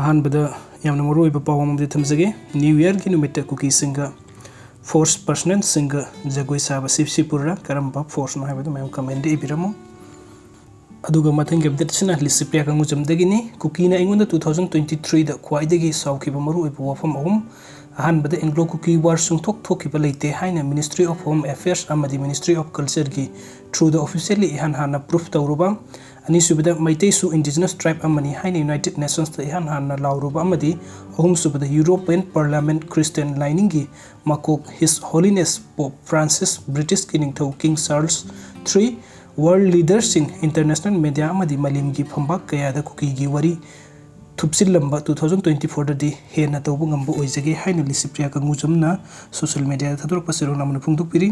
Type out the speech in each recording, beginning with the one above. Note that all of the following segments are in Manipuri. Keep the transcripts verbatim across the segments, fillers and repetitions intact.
ꯑꯍꯥꯟꯕꯗ ꯌꯥꯝꯅ ꯃꯔꯨ ꯑꯣꯏꯕ ꯄꯥꯎ ꯑꯃꯗꯤ ꯊꯝꯖꯒꯦ꯫ New Yearꯒꯤ ꯅꯨꯃꯤꯠꯇ ꯀꯨꯀꯤꯁꯤꯡꯒ force personnelꯁꯤꯡꯒ ꯖꯒꯣꯏ ꯁꯥꯕꯁꯤ ꯁꯤꯄꯨꯔꯔ ꯀꯔꯝꯕ forceꯅꯣ ꯍꯥꯏꯕꯗꯨ ꯃꯌꯥꯝ commentꯗ ꯏꯕꯤꯔꯝꯃꯨ꯫ ꯑꯗꯨꯒ ꯃꯊꯪꯒꯤ updateꯁꯤꯅ ꯂꯤꯁꯤꯄ꯭ꯔꯤꯌꯥ ꯀꯪꯒꯨꯖꯝꯗꯒꯤꯅꯤ꯫ ꯀꯨꯀꯤꯅ ꯑꯩꯉꯣꯟꯗ two thousand twenty threeꯗ ꯈ꯭ꯋꯥꯏꯗꯒꯤ ꯁꯥꯎꯈꯤꯕ ꯃꯔꯨꯑꯣꯏꯕ ꯋꯥꯐꯝ ꯑꯍꯨꯝ꯫ ꯑꯍꯥꯟꯕꯗ Anglo Kuki War ꯁꯨꯡꯊꯣꯛ ꯊꯣꯛꯈꯤꯕ ꯂꯩꯇꯦ ꯍꯥꯏꯅ Ministry of Home Affairs ꯑꯃꯗꯤ Ministry of Cultureꯒꯤ throughꯗ officially ꯏꯍꯥꯟ ꯍꯥꯟꯅ proof ꯇꯧꯔꯨꯕ꯫ ꯑꯅꯤꯁꯨꯕꯗ ꯃꯩꯇꯩꯁꯨ indigenous tribe ꯑꯃꯅꯤ ꯍꯥꯏꯅ United Nationsꯇ ꯏꯍꯥꯟ ꯍꯥꯟꯅ ꯂꯥꯎꯔꯨꯕ ꯑꯃꯗꯤ ꯑꯍꯨꯝꯁꯨꯕꯗ European Parliament Christian ꯂꯥꯏꯅꯤꯡꯒꯤ ꯃꯀꯣꯛ His Holiness Pope Francis, Britishꯀꯤ ꯅꯤꯡꯊꯧ King Charles three, world leaderꯁꯤꯡ, international media ꯑꯃꯗꯤ ꯃꯥꯂꯦꯝꯒꯤ ꯐꯝꯕꯥꯛ ꯀꯌꯥꯗ ꯀꯨꯀꯤꯒꯤ ꯋꯥꯔꯤ ꯊꯨꯞꯆꯤꯜꯂꯝꯕ two thousand twenty fourꯗꯗꯤ ꯍꯦꯟꯅ ꯇꯧꯕ ꯉꯝꯕ ꯑꯣꯏꯖꯒꯦ ꯍꯥꯏꯅ ꯂꯤꯁꯤꯄ꯭ꯔꯤꯌꯥ ꯀꯪꯒꯨꯖꯝꯅ social mediaꯗ ꯊꯥꯗꯣꯔꯛꯄ ꯆꯦꯔꯣꯜ ꯑꯃꯅ ꯐꯣꯡꯗꯣꯛꯄꯤꯔꯤ꯫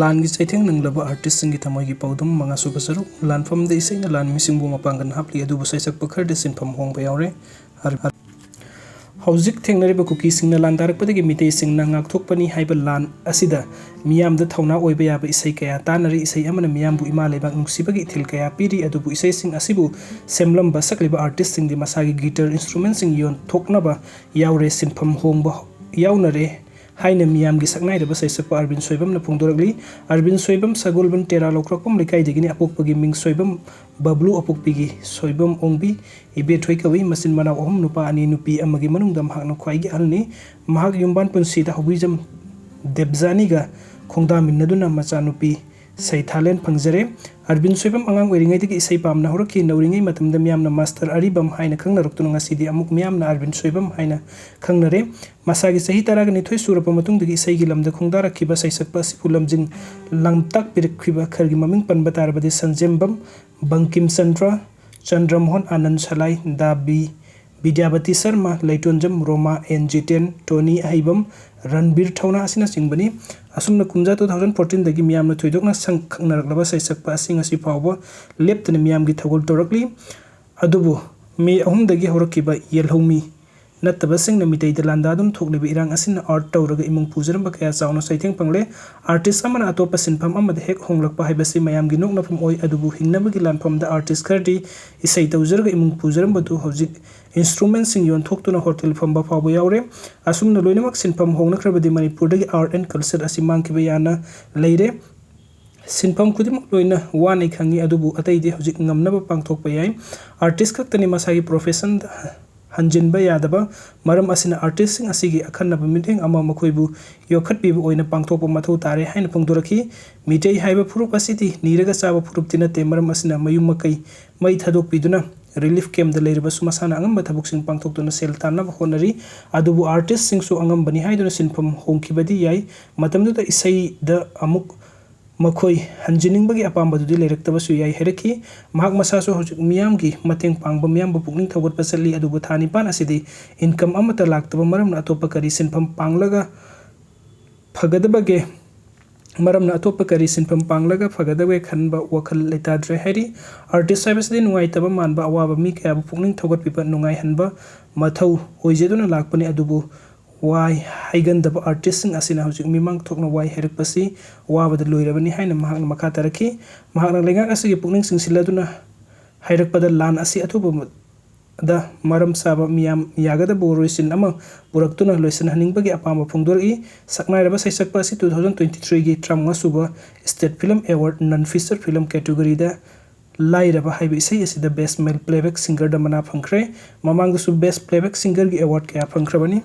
ꯂꯥꯟꯒꯤ ꯆꯩꯊꯦꯡ ꯅꯪꯂꯕ artistꯁꯤꯡꯒꯤ ꯊꯃꯣꯏꯒꯤ ꯄꯥꯎꯗꯝ꯫ ꯃꯉꯥꯁꯨꯕ ꯁꯔꯨꯛ꯫ ꯂꯥꯟꯐꯝꯗ ꯏꯁꯩꯅ ꯂꯥꯟꯃꯤꯁꯤꯡꯕꯨ ꯃꯄꯥꯡꯒꯜ ꯍꯥꯞꯂꯤ, ꯑꯗꯨꯕꯨ ꯁꯩꯁꯛꯄ ꯈꯔꯗꯤ ꯁꯤꯟꯐꯝ ꯍꯣꯡꯕ ꯌꯥꯎꯔꯦ꯫ ꯍꯧꯖꯤꯛ ꯊꯦꯡꯅꯔꯤꯕ ꯀꯨꯀꯤꯁꯤꯡꯅ ꯂꯥꯟꯗꯥꯔꯛꯄꯗꯒꯤ ꯃꯤꯇꯩꯁꯤꯡꯅ ꯉꯥꯛꯊꯣꯛꯄꯅꯤ ꯍꯥꯏꯕ ꯂꯥꯟ ꯑꯁꯤꯗ ꯃꯤꯌꯥꯝꯗ ꯊꯧꯅꯥ ꯑꯣꯏꯕ ꯌꯥꯕ ꯏꯁꯩ ꯀꯌꯥ ꯇꯥꯟꯅꯔꯤ꯫ ꯏꯁꯩ ꯑꯃꯅ ꯃꯤꯌꯥꯝꯕꯨ ꯏꯃꯥ ꯂꯩꯕꯥꯛ ꯅꯨꯡꯁꯤꯕꯒꯤ ꯏꯊꯤꯜ ꯀꯌꯥ ꯄꯤꯔꯤ, ꯑꯗꯨꯕꯨ ꯏꯁꯩꯁꯤꯡ ꯑꯁꯤꯕꯨ ꯁꯦꯝꯂꯝꯕ, ꯁꯛꯂꯤꯕ artistꯁꯤꯡꯗꯤ ꯃꯁꯥꯒꯤ guitar instrumentꯁꯤꯡ ꯌꯣꯟꯊꯣꯛꯅꯕ ꯌꯥꯎꯔꯦ, ꯁꯤꯟꯐꯝ ꯍꯣꯡꯕ ꯌꯥꯎꯅꯔꯦ ꯍꯥꯏꯅ ꯃꯤꯌꯥꯝꯒꯤ ꯁꯛꯅꯥꯏꯔꯕ ꯁꯩꯁꯛꯄ ꯑꯔꯕꯤꯟ ꯁꯣꯏꯕꯝꯅ ꯐꯣꯡꯗꯣꯔꯛꯂꯤ꯫ ꯑꯔꯕꯤꯟ ꯁꯣꯏꯕꯝ ꯁꯒꯣꯜꯕꯟ ꯇꯦꯔꯥ ꯂꯧꯈ꯭ꯔꯥꯛꯄꯝ ꯂꯩꯀꯥꯏꯗꯒꯤꯅꯤ꯫ ꯑꯄꯣꯛꯄꯒꯤ ꯃꯤꯡ ꯁꯣꯏꯕꯝ ꯕꯕ꯭ꯂꯨ, ꯑꯄꯣꯛꯄꯤꯒꯤ ꯁꯣꯏꯕꯝ ꯑꯣꯡꯕꯤ ꯏꯕꯦꯊꯣꯏ ꯀꯧꯏ꯫ ꯃꯆꯤꯟ ꯃꯅꯥꯎ ꯑꯍꯨꯝ, ꯅꯨꯄꯥ ꯑꯅꯤ, ꯅꯨꯄꯤ ꯑꯃꯒꯤ ꯃꯅꯨꯡꯗ ꯃꯍꯥꯛꯅ ꯈ꯭ꯋꯥꯏꯒꯤ ꯑꯍꯜꯅꯤ꯫ ꯃꯍꯥꯛ ꯌꯨꯝꯕꯥꯟ ꯄꯨꯟꯁꯤꯗ ꯍꯧꯕꯤꯖꯝ ꯗꯦꯕꯖꯥꯅꯤꯒ ꯈꯣꯡꯗꯥꯃꯤꯟꯅꯗꯨꯅ ꯃꯆꯥꯅꯨꯄꯤ ꯁꯩꯊꯥꯂꯦꯟ ꯐꯪꯖꯔꯦ꯫ ꯑꯔꯕꯤꯟ ꯁꯣꯏꯕꯝ ꯑꯉꯥꯡ ꯑꯣꯏꯔꯤꯉꯩꯗꯒꯤ ꯏꯁꯩ ꯄꯥꯝꯅ ꯍꯧꯔꯛꯈꯤ꯫ ꯅꯧꯔꯤꯉꯩ ꯃꯇꯝꯗ ꯃꯤꯌꯥꯝꯅ ꯃꯥꯁꯇꯔ ꯑꯔꯤꯕꯝ ꯍꯥꯏꯅ ꯈꯪꯅꯔꯛꯇꯨꯅ ꯉꯁꯤꯗꯤ ꯑꯃꯨꯛ ꯃꯤꯌꯥꯝꯅ ꯑꯔꯕꯤꯟ ꯁꯣꯏꯕꯝ ꯍꯥꯏꯅ ꯈꯪꯅꯔꯦ꯫ ꯃꯁꯥꯒꯤ ꯆꯍꯤ ꯇꯔꯥꯒ ꯅꯤꯊꯣꯏ ꯁꯨꯔꯕ ꯃꯇꯨꯡꯗꯒꯤ ꯏꯁꯩꯒꯤ ꯂꯝꯗ ꯈꯣꯡꯗꯥꯔꯛꯈꯤꯕ ꯁꯩꯁꯛꯄ ꯑꯁꯤꯕꯨ ꯂꯝꯖꯤꯡ ꯂꯝꯇꯥꯛꯄꯤꯔꯛꯈꯤꯕ ꯈꯔꯒꯤ ꯃꯃꯤꯡ ꯄꯟꯕ ꯇꯥꯔꯕꯗꯤ ꯁꯟꯖꯦꯝꯕꯝ ꯕꯪꯀꯤꯝ ꯆꯟꯗ꯭ꯔ, ꯆꯟꯗ꯭ꯔꯃꯣꯍꯟ ꯑꯥꯅꯟ ꯁꯂꯥꯏ, ꯗꯥ ꯕꯤ ꯕꯤꯗ꯭ꯌꯥꯕꯇꯤ ꯁꯔꯃ, ꯂꯩꯇꯣꯟꯖꯝ ꯔꯣꯃꯥ, ꯑꯦꯟ ꯖꯤꯇꯦꯟ, ꯇꯣꯅꯤ ꯑꯍꯩꯕꯝ, ꯔꯟꯕꯤꯔ ꯊꯧꯅꯥ ꯑꯁꯤꯅꯆꯤꯡꯕꯅꯤ꯫ ꯑꯁꯨꯝꯅ ꯀꯨꯝꯖꯥ two thousand fourteenꯗꯒꯤ ꯃꯤꯌꯥꯝꯅ ꯊꯣꯏꯗꯣꯛꯅ ꯁꯛꯅꯔꯛꯂꯕ ꯁꯩꯁꯛꯄ ꯑꯁꯤ ꯉꯁꯤ ꯐꯥꯎꯕ ꯂꯦꯞꯇꯅ ꯃꯤꯌꯥꯝꯒꯤ ꯊꯧꯒꯜ ꯇꯧꯔꯛꯂꯤ꯫ ꯑꯗꯨꯕꯨ ꯃꯦ ꯑꯍꯨꯝꯗꯒꯤ ꯍꯧꯔꯛꯈꯤꯕ ꯌꯦꯜꯍꯧꯃꯤ ꯅꯠꯇꯕꯁꯤꯡꯅ ꯃꯤꯇꯩꯗ ꯂꯥꯟꯗꯥꯗꯨꯅ ꯊꯣꯛꯂꯤꯕ ꯏꯔꯥꯡ ꯑꯁꯤꯅ art ꯇꯧꯔꯒ ꯏꯃꯨꯡ ꯄꯨꯖꯔꯝꯕ ꯀꯌꯥ ꯆꯥꯎꯅ ꯆꯩꯊꯦꯡ ꯐꯪꯂꯦ꯫ Artist ꯑꯃꯅ ꯑꯇꯣꯞꯄ ꯁꯤꯟꯐꯝ ꯑꯃꯗ ꯍꯦꯛ ꯍꯣꯡꯂꯛꯄ ꯍꯥꯏꯕꯁꯤ ꯃꯌꯥꯝꯒꯤ ꯅꯣꯛꯅꯐꯝ ꯑꯣꯏ, ꯑꯗꯨꯕꯨ ꯍꯤꯡꯅꯕꯒꯤ ꯂꯥꯟꯐꯝꯗ artist ꯈꯔꯗꯤ ꯏꯁꯩ ꯇꯧꯖꯔꯒ ꯏꯃꯨꯡ ꯄꯨꯖꯔꯝꯕꯗꯨ ꯍꯧꯖꯤꯛ instrumentꯁꯤꯡ ꯌꯣꯟꯊꯣꯛꯇꯨꯅ hotel ꯐꯝꯕ ꯐꯥꯎꯕ ꯌꯥꯎꯔꯦ꯫ ꯑꯁꯨꯝꯅ ꯂꯣꯏꯅꯃꯛ ꯁꯤꯟꯐꯝ ꯍꯣꯡꯅꯈ꯭ꯔꯕꯗꯤ ꯃꯅꯤꯄꯨꯔꯗꯒꯤ art and culture ꯑꯁꯤ ꯃꯥꯡꯈꯤꯕ ꯌꯥꯅ ꯂꯩꯔꯦ꯫ ꯁꯤꯟꯐꯝ ꯈꯨꯗꯤꯡꯃꯛ ꯂꯣꯏꯅ ꯋꯥꯅ ꯈꯪꯉꯤ, ꯑꯗꯨꯕꯨ ꯑꯇꯩꯗꯤ ꯍꯧꯖꯤꯛ ꯉꯝꯅꯕ ꯄꯥꯡꯊꯣꯛꯄ ꯌꯥꯏ꯫ Artist ꯈꯛꯇꯅꯤ ꯃꯁꯥꯒꯤ professionꯗ ꯍꯟꯖꯤꯟꯕ ꯌꯥꯗꯕ꯫ ꯃꯔꯝ ꯑꯁꯤꯅ artistꯁꯤꯡ ꯑꯁꯤꯒꯤ ꯑꯈꯟꯅꯕ ꯃꯤꯠꯌꯦꯡ ꯑꯃ ꯃꯈꯣꯏꯕꯨ ꯌꯣꯛꯈꯠꯄꯤꯕ ꯑꯣꯏꯅ ꯄꯥꯡꯊꯣꯛꯄ ꯃꯊꯧ ꯇꯥꯔꯦ ꯍꯥꯏꯅ ꯐꯣꯡꯗꯣꯔꯛꯈꯤ꯫ ꯃꯤꯇꯩ ꯍꯥꯏꯕ ꯐꯨꯔꯨꯞ ꯑꯁꯤꯗꯤ ꯅꯤꯔꯒ ꯆꯥꯕ ꯐꯨꯔꯨꯞꯇꯤ ꯅꯠꯇꯦ, ꯃꯔꯝ ꯑꯁꯤꯅ ꯃꯌꯨꯝ ꯃꯀꯩ ꯃꯩ ꯊꯥꯗꯣꯛꯄꯤꯗꯨꯅ relief campꯇ ꯂꯩꯔꯕꯁꯨ ꯃꯁꯥꯅ ꯑꯉꯝꯕ ꯊꯕꯛꯁꯤꯡ ꯄꯥꯡꯊꯣꯛꯇꯨꯅ ꯁꯦꯜ ꯇꯥꯟꯅꯕ ꯍꯣꯠꯅꯔꯤ꯫ ꯑꯗꯨꯕꯨ artistꯁꯤꯡꯁꯨ ꯑꯉꯝꯕꯅꯤ ꯍꯥꯏꯗꯨꯅ ꯁꯤꯟꯐꯝ ꯍꯣꯡꯈꯤꯕꯗꯤ ꯌꯥꯏ꯫ ꯃꯇꯝꯗꯨꯗ ꯏꯁꯩꯗ ꯑꯃꯨꯛ ꯃꯈꯣꯏ ꯍꯟꯖꯤꯟꯅꯤꯡꯕꯒꯤ ꯑꯄꯥꯝꯕꯗꯨꯗꯤ ꯂꯩꯔꯛꯇꯕꯁꯨ ꯌꯥꯏ ꯍꯥꯏꯔꯛꯈꯤ꯫ ꯃꯍꯥꯛ ꯃꯁꯥꯁꯨ ꯍꯧꯖꯤꯛ ꯃꯤꯌꯥꯝꯒꯤ ꯃꯇꯦꯡ ꯄꯥꯡꯕ, ꯃꯤꯌꯥꯝꯕꯨ ꯄꯨꯛꯅꯤꯡ ꯊꯧꯒꯠꯄ ꯆꯠꯂꯤ, ꯑꯗꯨꯕꯨ ꯊꯥ ꯅꯤꯄꯥꯟ ꯑꯁꯤꯗꯤ income ꯑꯃꯠꯇ ꯂꯥꯛꯇꯕ ꯃꯔꯝꯅ ꯑꯇꯣꯞꯄ ꯀꯔꯤ ꯁꯤꯟꯐꯝ ꯄꯥꯡꯂꯒ ꯐꯒꯗꯕꯒꯦ, ꯃꯔꯝꯅ ꯑꯇꯣꯞꯄ ꯀꯔꯤ ꯁꯤꯟꯐꯝ ꯄꯥꯡꯂꯒ ꯐꯒꯗꯕꯒꯦ ꯈꯟꯕ ꯋꯥꯈꯜ ꯂꯩꯇꯥꯗ꯭ꯔꯦ ꯍꯥꯏꯔꯤ꯫ Artist ꯍꯥꯏꯕꯁꯤꯗꯤ ꯅꯨꯡꯉꯥꯏꯇꯕ ꯃꯥꯟꯕ, ꯑꯋꯥꯕ ꯃꯤ ꯀꯌꯥꯕꯨ ꯄꯨꯛꯅꯤꯡ ꯊꯧꯒꯠꯄꯤꯕ, ꯅꯨꯡꯉꯥꯏꯍꯟꯕ ꯃꯊꯧ ꯑꯣꯏꯖꯗꯨꯅ ꯂꯥꯛꯄꯅꯤ, ꯑꯗꯨꯕꯨ ꯋꯥꯏ ꯍꯥꯏꯒꯟꯗꯕ artistꯁꯤꯡ ꯑꯁꯤꯅ ꯍꯧꯖꯤꯛ ꯃꯤꯃꯥꯡ ꯊꯣꯛꯅ ꯋꯥꯏ ꯍꯥꯏꯔꯛꯄꯁꯤ ꯋꯥꯕꯗ ꯂꯣꯏꯔꯕꯅꯤ ꯍꯥꯏꯅ ꯃꯍꯥꯛꯅ ꯃꯈꯥ ꯇꯥꯔꯛꯈꯤ꯫ ꯃꯍꯥꯛꯅ ꯂꯩꯉꯥꯛ ꯑꯁꯤꯒꯤ ꯄꯨꯛꯅꯤꯡ ꯆꯤꯡꯁꯤꯜꯂꯗꯨꯅ ꯍꯥꯏꯔꯛꯄꯗ ꯂꯥꯟ ꯑꯁꯤ ꯑꯊꯨꯕꯗ ꯃꯔꯝ ꯆꯥꯕ, ꯃꯤꯌꯥꯝ ꯌꯥꯒꯗꯕ ꯋꯥꯔꯣꯏꯁꯤꯟ ꯑꯃ ꯄꯨꯔꯛꯇꯨꯅ ꯂꯣꯏꯁꯤꯟꯍꯟꯅꯤꯡꯕꯒꯤ ꯑꯄꯥꯝꯕ ꯐꯣꯡꯗꯣꯔꯛꯏ꯫ ꯁꯛꯅꯥꯏꯔꯕ ꯁꯩꯁꯛꯄ ꯑꯁꯤ two thousand twenty threeꯒꯤ ꯇꯔꯥꯃꯉꯥ ꯁꯨꯕ State Film Award Non Feature Film categoryꯗ ꯂꯥꯏꯔꯕ ꯍꯥꯏꯕ ꯏꯁꯩ ꯑꯁꯤꯗ Best Male Playback Singerꯗ ꯃꯅꯥ ꯐꯪꯈ꯭ꯔꯦ꯫ ꯃꯃꯥꯡꯗꯁꯨ Best Playback Singerꯒꯤ award ꯀꯌꯥ ꯐꯪꯈ꯭ꯔꯕꯅꯤ꯫